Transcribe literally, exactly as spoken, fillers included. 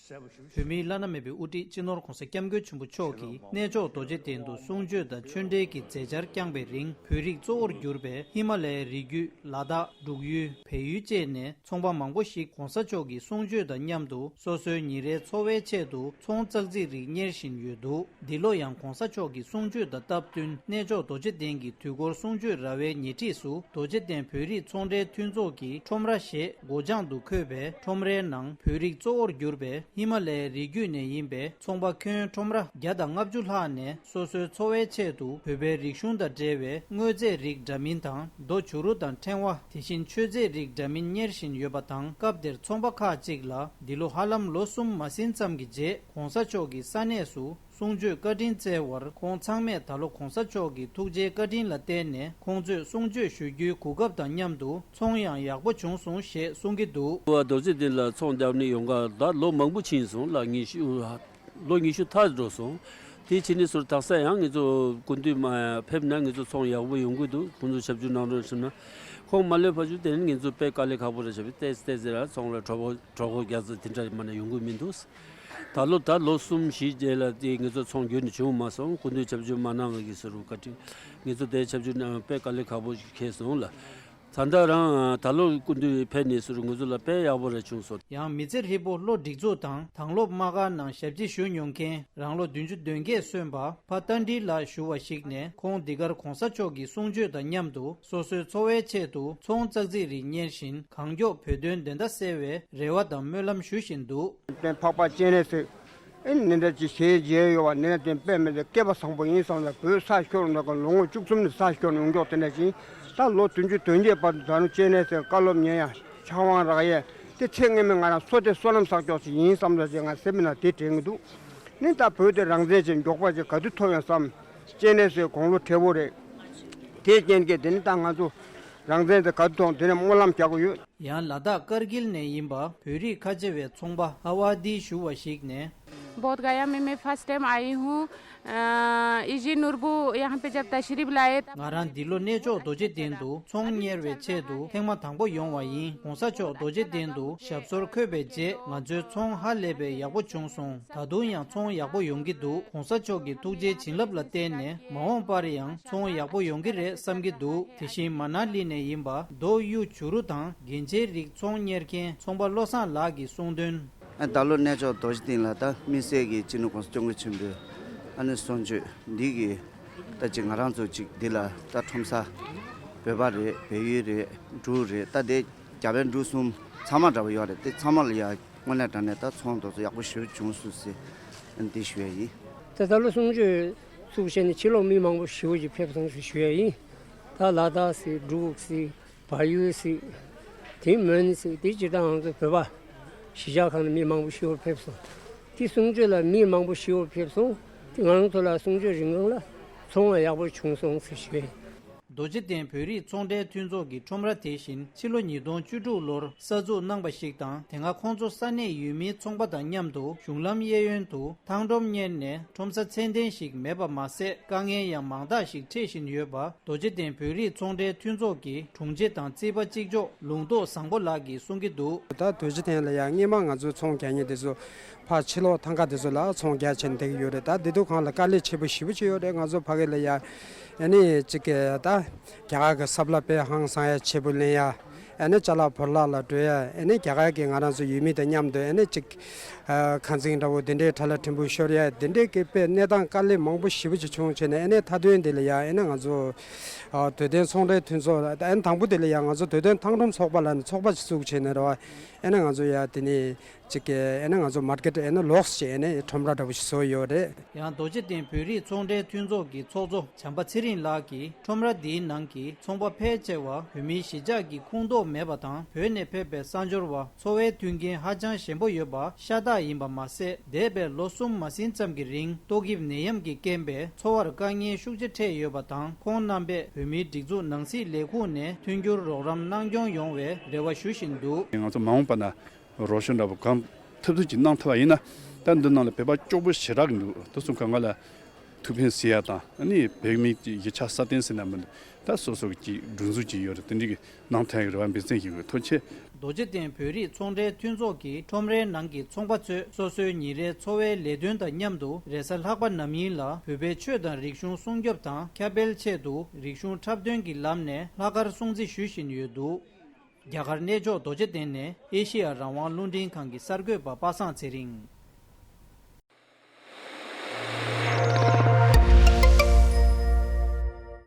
བོད་མིའི་བླ་ན་མེད་པའི་དབུ་ཁྲིད་སྤྱི་ནོར་༧གོང་ས་༧སྐྱབས་མགོན་ཆེན་པོ་མཆོག་གིས་གནས་མཆོག་རྡོ་རྗེ་གདན་དུ་གསུང་ཆོས་དང་ཆོས་འབྲེལ་གྱི་མཛད་འཆར་བསྐྱངས་པའི་རིང་། བོད་རིགས་གཙོ་བོར་གྱུར་པའི་ཧི་མ་ལ་ཡའི་རི་རྒྱུད། ལ་དྭགས། འབྲུག་ཡུལ། བལ་ཡུལ་བཅས་ནས་ཚོང་པ་མང་པོ་ཞིག་༧གོང་ས་མཆོག་གི་གསུང་ཆོས་དང་མཉམ་དུ་སོ་སོའི་ཉིན་རེའི་འཚོ་བའི་ཆེད་དུ་ཚོང་ཙག་ཙིག་རིགས་གཉེར་བཞིན་ཡོད་འདུག་འདི་ལོ་ཡང་༧གོང་ས་མཆོག་གི་གསུང་ཆོས་དང་སྟབས་བསྟུན། གནས་མཆོག་རྡོ་རྗེ་གདན་གྱི་དུས་འཁོར་གསུང་ཆོས་ར་བའི་ཉེ་འཁྲིས་སུ། རྡོ་རྗེ་གདན་བོད་རིགས་ཚོང་འབྲེལ་མཐུན་ཚོགས་ཀྱི་ཁྲོམ་ར་ཞེས་སྒོ་བྱང་དུ་འཁོད་པའི་ཁྲོམ་རའི་ནང་། བོད་རིགས་གཙོ་བོར་གྱུར་པའི་ཧི་མ་ལ་ཡའི་རི་རྒྱུད་ནས་ཡིན་པའི་ཚོང་པ་ཁྱོན་ཁྲོམ་ར་བརྒྱ་དང་ལྔ་བཅུ་ལྷག་ནས། སོ་སོའི་འཚོ་བའི་ཆེད་དུ་བོད་པའི་རིག་གཞུང་དང་འབྲེལ་བའི་དངོས་རྫས་རིགས་འདྲ་མིན་དང་། རྡོ་བྱུ་རུ་དང་ཕྲེང་བ། དེ་བཞིན་མཆོད་རྫས་རིགས་འདྲ་མིན་གཉེར་བཞིན་ཡོད་པ་དང་། སྐབས་དེར་ཚོང་པ་ཁག་ཅིག་ལ་འདི་ལོ་ཧ་ལམ་ལོ་གསུམ་མ་ཟིན་ཙམ་གྱི་རྗེས། ྋགོང་ས་མཆོག་གིས་ས་གནས་སུ་གསུང་ཆོས་བཀའ་དྲིན་སྩལ་བར། ཁོང་ཚང་མས་ད་ལོ་ྋགོང་ས་མཆོག་གི་ཐུགས་རྗེའི་བཀའ་དྲིན་ལ་བརྟེན་ནས། ཁོང་ཚོས་གསུང་ཆོས་ཞུ་རྒྱུའི་གོ་སྐབས་དང་མཉམ་དུ་ཚོང་ཡང་ཡག་པོ་བྱུང་སོང་ཞེས་གསུང་གི་འདུག །རྡོ་རྗེ་གདན་ལ་ཚོང་རྒྱག་ནི་ཡོང་ག་ད་ལོ་མང་པོ་ཕྱིན་སོང་ལ། ཉི་ཤུ། ལོ་ཉི་ཤུ་ཐལ་འགྲོ་སོང་། དེ་ཕྱིན་ནས་ཟུར་དག་ས་ཡང་ངེད་ཚོ་སྐུ་མདུན་མ་ཕེབས་ན་ངེད་ཚོ་ཚོང་ཡག་པོ་ཡོང་གི་འདུག །ཁོང་ཚོ་ཆབ་ཆུ་ནང་རོགས་ཞུ་ན། ཁོང་མ་སླེབས་བར་དུ་དེ་ནི་ངེད་ཚོ་དཔེ་དཀའ་ལས་ཁག་པོ་རེད་བྱས་པས། ཏེས་ཏེས་ཟེར་ར་ཚོང་ལ་གྲོད་ཁོག་གྲོད་ཁོག་རྒྱག་ཚོད་དེ་འདྲ་མ་ན་ཡོང་གི་མི་འདུག །ད་ལོ་ད་ལོ་གསུམ་བཞི་རྗེས་ལ་དེ་ངེད་ཚོ་ཚོང་རྒྱུ་ནི་བྱུང་མ་སོང་། སྐུ་མདུན་ཆབ་ཆུ་མ་གནང་བ་གི་ཟུར་བཀའ་དྲིན། ངེད་ཚོ་དེ་ཆབ་ཆུ་ནང་དཔེ་དཀའ་ལས་ཁག་པོ་ཞིག་འཁེལ་སོང་ལ། ད་ལྟ་རང་ད་ལོ་སྐུ་མདུན་ཕེབས་ནས་ཟུར་ངེད་ཚོ་ལ་དཔེ་ཡག་པོ་རེ་བྱུང་སོང་། ཡང་མི་ཚེ་ཧྲིལ་པོ་བློ་སྒྲིག་འཛུགས་དང་དྭང་སློབ་དམག་སྒར་ནང་ཞབས་ཕྱི་ཞུ་མྱོང་མཁན་རང་ལོ་བདུན་ཅུ་དོན་བརྒྱད་སོན་པ་ཕ་རྟ་མགྲིན་ལགས་ཞུ་བ་ཞིག་ནས། ཁོང་འདི་གར་ྋགོང་ས་མཆོག་གི་གསུང་ཆོས་དང་མཉམ་དུ་སོ་སོའི་འཚོ་བའི་ཆེད་དུ་ཚོང་ཙག་ཙིག་རིགས་གཉེར་བཞིན་གང་མགྱོགས་བོད་དོན་བདེན་མཐའ་གསལ་བའི་རེ་བ་དང་སྨོན་ལམ་ཞུ་བཞིན་འདུག །དེ་འཕགས་པ་སྤྱན་རས་གཟིགས། ཨེ་ནི་འདྲ་ཅིག་ཞེས་མཇལ་ཡོད་པ་ནི་དེ་དཔེ་མེད་དེ་སྐལ་པ་བཟང་པོ་ཡིན་བསམ་ལ། བོད་ས་ཤོར་འདྲ་གི་ལོ་ངོ་བཅུ་གསུམ་ནས་ས་ཤོར་ནས་ཡོང་མགྱོགས་དེ་འདྲ་ཅིག །ད་ལོ་བདུན་ཅུ་དོན་བརྒྱད་བར་དུ་ད་རུང་སྤྱན་རས་གཟིགས་བཀའ་སློབ་ཉན་ཡ་ཕྱག་དབང་རག་ཡས་དེ་ཚེ་སྔོན་མའི་ང་རང་བསོད་བདེ་བསོད་ནམས་བསགས་མགྱོགས་ཅིག་ཡིན་བསམ་ལ་ཅིག་ང་སེམས་ནང་དེ་དྲན་གི་འདུག །ནི་ད་བོད་དེ་རང་བཙན་ཅིག་མགྱོགས་པ་ཅིག་ག་དུས་ཐོབ་ཡོང་བསམ། སྤྱན་རས་གཟིགས་དགུང་ལོ་བགྲེས་པོ་རེད། དེའི་རྐྱེན་གྱིས་དེ་ནི་ད་ང་ཚོ་རང་བཙན་དེ་ག་དུས་ཐོབ་དེ་ནས་སྨོན་ལམ་རྒྱག་གི་ཡོད། ཡང་ལ་དྭགས་ཀར་གིལ་ནས་ཡིན་པ་བོད་རིགས་ཁ་ཆེ་བའི་ཚོང་པ་ཨ་ཝ་དི་ཞུ་བ་ཞིག་ནས། बोधगया में मैं first time I हूँ। अ, इजी ནོར་བུ་यहाँ पे जब तशरीफ लाए तब ང་རང་འདི་ལོ་གནས་མཆོག་རྡོ་རྗེ་གདན་དུ་ཚོང་གཉེར་བའི་ཆེད་དུ་ཐེངས་མ་དང་པོ་ཡོང་བ་ཡིན། ྋགོང་ས་མཆོག་རྡོ་རྗེ་གདན་དུ་ཞབས་སོར་འཁོད་པའི་རྗེས་ང་ཚོའི་ཚོང་ཧ་ལས་པའི་ཡག་པོ་བྱུང་སོང་། ད་དུང་ཡང་ཚོང་ཡག་པོ་ཡོང་གི་འདུག །ྋགོང་ས་མཆོག་གི་ཐུགས་རྗེའི་བྱིན་རླབས་ལ་བརྟེན་ནས་མ་འོངས་པར་ཡང་ཚོང་ཡག་པོ་ཡོང་གི་རེད་བསམ་གྱི་འདུག །དེ་བཞིན་མ་ན་ལི་ནས་ཡིན་པ་རྡོ་གཡུ་བྱུ་རུ་དང་རྒྱན་ཆའི་རིགས་ཚོང་གཉེར་མཁན་ཚོང་པ་བློ་བཟང་ལགས་ཀྱིས་གསུངས་དོན། ཨ་ད་ལོ་གནས་མཆོག་རྡོ་རྗེ་གདན་ལ་ད་དམིགས་བསལ་གྱི་སྤྱི་ནོར་༧གོང་ས་༧སྐྱབས་མགོན་ཆེན་པོས་ཨ་ནི་གསུང་ཆོས་འདི་གི་ད་ཅིག་ང་རང་ཚོ་ཅིག་འདི་ལ་ད་ཁྲོམ་ས་བོད་པ་རེད། བལ་ཡུལ་རེད། འབྲུག་རེད། ད་དེ་རྒྱ་བལ་འབྲུག་གསུམ་ཚང་མ་འདྲ་པོ་ཡོད་རེད། དེ་ཚང་མ་ལ་ཡ་དངོས་གནས་དྲང་གནས་ད་ཚོང་དེ་ཚོ་ཡག་པོ་ཞེ་པོ་བྱུང་སོང་ཟེར་འདི་ཞུ་ཡ་ཡིན། ད་ད་ལོ་གསུང་ཆོས་ཚུགས་བྱས་ནས་ཕྱི་ལོགས་མི་མང་པོ་ཞེ་པོ་ཅིག་ཕེབས་སོང་ཞེས་ཞུ་ཡ་ཡིན། ད་ལ་དྭགས་སི་འབྲུག་སི་བལ་ཡུལ་སི་དེ་མོན་སི་དེ་སྤྱིར་བཏང་ང་ཚོ་བོད་པ་གཞིས་ཆགས་ཁག་ནས་མི་མང་པོ་ཞེ་པོ་ཕེབས་སོང་། དེ་གསུང་ཆོས་ལ་མི་མང་པོ་ཞེ་པོ་ཕེབས་སོང་། དེ་ང་རང་ཚོ་ལ་གསུང་ཆོས་རིང་གང་ལ་ཚོང་བ་ཡག་པོ་བྱུང་སོང་ཟེར་ཞུ་ཡ་ཡིན། རྡོ་རྗེ་གདན་བོད་རིགས་ཚོང་འབྲེལ་མཐུན་ཚོགས་ཀྱི་ཁྲོམ་ར་དེ་བཞིན་ཕྱི་ལོ་ཉིས་སྟོང་བཅུ་དྲུག་ལོར་གསར་འཛུགས་གནང་པ་ཞིག་དང་། དེ་སྔ་ཁོང་ཚོ་ས་གནས་ཡུལ་མིའི་ཚོང་པ་དང་མཉམ་དུ་གཞུང་ལམ་གཡས་གཡོན་དུ་ཐང་སྒྲོམ་གཉེར་ནས་ཁྲོམ་ས་ཚད་ལྡན་ཞིག་མེད་པ་མ་ཟད། དཀའ་ངལ་ཡང་མང་དག་ཞིག་འཕྲད་བཞིན་ཡོད་པ་རྡོ་རྗེ་གདན་བོད་རིགས་ཚོང་འབྲེལ་མཐུན་ཚོགས་ཀྱི་དྲུང་ཆེ་དང་རྩིས་པ་གཅིག་ལྕོགས་ལུང་རྟོགས་བཟང་པོ་ལགས་ཀྱིས་གསུང་གི་འདུག། ད་རྡོ་རྗེ་གདན་ལ་ཡང་སྔོན་མ་ང་ཚོའི་ཚོང་རྒྱག་མཁན་དེ་ཚོ་ཕར་ཕྱི་ལོགས་ཐང་ག་དེ་ཚོ་ལ་ཚོང་རྒྱག་བྱས་ནས་བསྡད་ཀྱི་ཡོད་རེད། ད་དེ་དུས་སྒང་ལ་དཀའ་ལས་ཆེ་པོ་ཞེ་པོ་ཅིག་ཡོད་རེད། ང་ཚོ་ཕ་གི་ལ་ཡ་ཨ་ནི་ཅིག་གི་ད་རྒྱ་གར་གྱི་སབ་ལ་པའི་ཧང་སང་ཡ་ཆེ་པོ་ལེན་ཡ། ཨ་ནི་ཅ་ལག་བོར་བརླག་ལ་འགྲོ་ཡ། ཨ་ནི་རྒྱ་གར་གྱི་ང་རང་ཚོ་ཡུལ་མི་དང་མཉམ་དུ་ཨ་ནི་ཅིག་ཨ་ཁ་འཛིང་འདྲ་བོ་དེ་འདྲའི་ཁྲ་ལ་ཕྲན་བུ་ཤོར་ཡ། དེ་འདྲའི་གི་དཔེ་གནས་སྟངས་དཀའ་ལས་མང་པོ་ཞེ་པོ་ཅིག་བྱུང་བྱས་ནས། ཨ་ནི་མཐའ་དོན་དེ་ལ་ཡ་ཨ་ནི་ང་ཚོ་ཨ་དུས་སྟོན་ཚོང་འབྲེལ་མཐུན་ཚོགས་ལ། ཨ་ནི་དང་པོ་དེ་ལ་ཡ་ང་ཚོ་དུས་སྟོན་ཐང་སྒྲོམ་ཚོགས་པ་ལ་ནི་ཚོགས་པ་ཅིག་བཙུགས་བྱས་ནས་རེད་བ། ཨ་ནི་ང་ཚོ་ཡ་དེ་ནི་ཅིག་གི་ཨ་ནི་ང་ཚོ་མར་ཀེཊ་ཨ་ནི་ལོགས་ཅིག་ཨ་ནི་ཁྲོམ་ར་འདྲ་བོ་ཞིག་བཟོས་ཡོད་རེད། ཡང་རྡོ་རྗེ་གདན་བོད་རིགས་ཚོང་འབྲེལ་མཐུན་ཚོགས་ཀྱི་ཚོགས་གཙོ་བྱམས་པ་ཚེ་རིང་ལགས་ཀྱིས། ཁྲོམ་ར་འདིའི་ནང་གི་ཚོང་པ་ཕལ་ཆེ་བ་བོད་མིའི་གཞིས་ཆགས་ཀྱི་ཁོངས་གཏོགས་མེད་པ་དང་། བོད་ནས་ཕེབས་པའི་གསར་འབྱོར་བ་འཚོ་བའི་མཐུན་རྐྱེན་ཧ་ཅང་ཞན་པོ་ཡོད་པ་ཤ་སྟག་ཡིན་པ་མ་ཟད། འདས་པའི་ལོ་གསུམ་མ་ཟིན་ཙམ་གྱི་རིང་ཏོག་དབྱིབས་ནད་ཡམས་ཀྱི་རྐྱེན་པས་འཚོ་བར་དཀའ་ངལ་ཤུགས་ཆེ་འཕྲད་ཡོད་པ་དང་། ཁོང་རྣམ་པས་བོད་མིའི་སྒྲིག་འཛུགས་ནང་སྲིད་ལས་ཁུངས་ནས་མཐུན་འགྱུར་རོགས་རམ་གནང་སྐྱོང་ཡོང་བའི་རེ་བ་ཞུ་བཞིན་འདུག། ང་ཚོ་མ་འོངས་པ་ན་རོགས་སྐྱོར་འདྲ་པོ་གང་ཐུབ་ཐུབ་ཀྱིས་གནང་ཐུབ་པ་ཡིན་ན། ད་འདི་ནང་ལ་བོད་པ་སྐྱོ་པོ་ཞེ་དྲག་གི་འདུག། དེ་ཚོ་གང་ག་ལ་ཐུགས་ཕན་གསོས་ཡ་དང་། ཨ་ནི་བོད་མི་གི་ཡིག་ཆ་སྲ་བརྟན་ཟེར་ན་མི་འདུག། ད་སོ་སོ་གི་སྒྲིག་འཛུགས་ཅིག་ཡོད་རེད། དེ་འདྲ་གི་གནང་ཐུབ་ཡ་གི་རེ་བ་འབད་བརྩོན་ཞིག་ཡོད། ཐུགས་རྗེ་ཆེ། རྡོ་རྗེ་གདན་བོད་རིགས་ཚོང་འབྲེལ་མཐུན་ཚོགས་ཀྱི་ཁྲོམ་རའི་ནང་གི་ཚོང་པ་ཚོས་སོ་སོའི་ཉིན་རེའི་འཚོ་བའི་ལས་དོན་དང་མཉམ་དུ་རེས་གཟའ་ལྷག་པ་ནམ་ཡིན་ལ་བོད་པའི་ཆོས་དང་རིག་གཞུང་སྲུང་སྐྱོབ་དང་ཁྱབ་སྤེལ་ཆེད་དུ་རིག་གཞུང་འཁྲབ་སྟོན་གྱི་ལམ་ནས་ལྷག་དཀར་སྲུང་བརྩི་ཞུ་བཞིན་ཡོད་འདུག་རྒྱ་གར་གནས་མཆོག་རྡོ་རྗེ་གདན་ནས་ཨེ་ཤེ་ཡ་རང་དབང་རླུང་འཕྲིན་ཁང་གི་གསར་འགོད་པ་པ་སངས་ཚེ་རིང་།